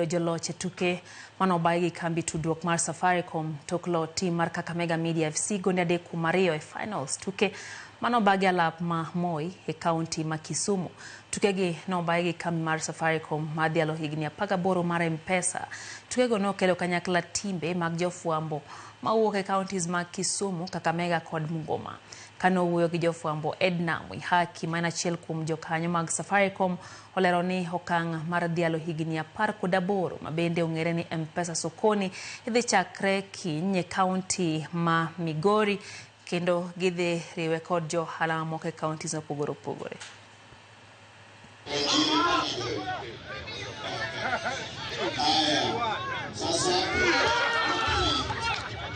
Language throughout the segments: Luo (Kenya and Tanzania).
Joloch e tuke manobaye gi kambi tudruok mar Safaricom tok lo tim mar Kakamega Media FC gonde 3-2 e finals tuke manobagi alap ma Moi e kaunti ma Kisumu. Tukegi nobaye gi kambi mar Safaricom madhialo higni 18 mar M-Pesa. Tukego nokelo kanyakla timbe mag jofwambo mawuok e counties mag Kisumu, Kakamega kod Bungoma. Kane owuoyo gi jofwambo, Edna Mwihaki ma en achiel kuom jokanyo mag Safaricom olero ni okang' mar dhialo higni 18 ma bende ong'ere ni M-Pesa Sokoni idhi chakre kiny e kaunti ma Migori kendo gidhi riwe kod jo ohala mamoko e counties mopogore opogore.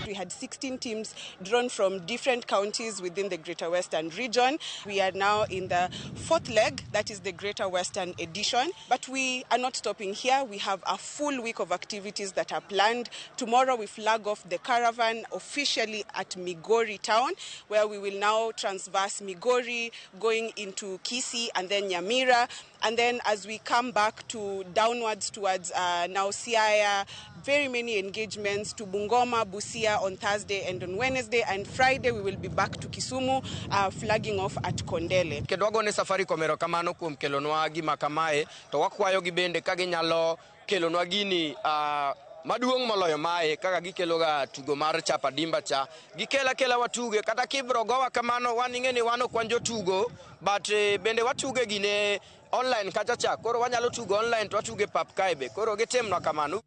We had 16 teams drawn from different counties within the Greater Western region. We are now in the fourth leg, that is the Greater Western edition. But we are not stopping here. We have a full week of activities that are planned. Tomorrow we flag off the caravan officially at Migori town, where we will now transverse Migori, going into Kisii and then Nyamira. And then as we come back to downwards towards now Siaya, very many engagements to Bungoma, Busia on Thursday and on Wednesday, and Friday we will be back to Kisumu, flagging off at Kondele. Kendo wagone Safaricom erokamano kuom kelonwa gima kamae, to wakwayogi bende ka ginyalo kelonwa gini maduong' moloyo mae kaka gikeloga tugo mar chapa dimba cha, gikel akela watuge kata kibro gowa kamano, wan ing'e ni wan ok wan jotugo, but bende watuge gine online kacha cha, koro wanyalo tugo online to watuge pap kae be, koro gitimnwa kamano.